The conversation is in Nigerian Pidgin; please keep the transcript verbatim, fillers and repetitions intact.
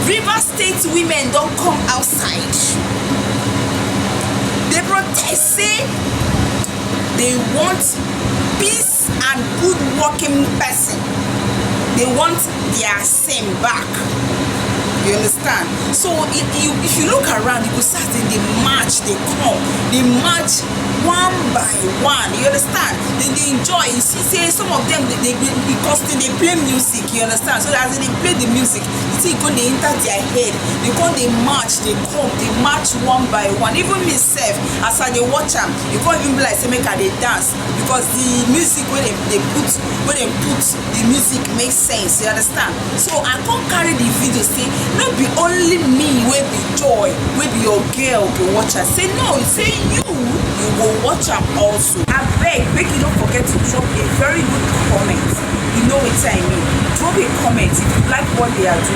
Rivers State women don come outside dey protest say they want peace and good working person. They want their same back. You understand? So if you if you look around, you go see as dem dey march, dey come, dey march one by one. You understand? Dem dey enjoy. You see say some of them dey dey because dem dey play music. You understand? So as dem dey play the music, the thing go dey enter their head. They come dey march, dey come, dey march one by one. Even me sef, as I dey watch am, e come even be like say make I dey dance because the music wey dem dey put, wey dem put, the music make sense. You understand? So I come carry the video say no be only me wey be Joy, wey be your girl, go watch am. Say no, say you, you go watch am also. Abeg, make you no forget to drop a very good comment. You know wetin I mean. Drop a comment if you like what they are doing.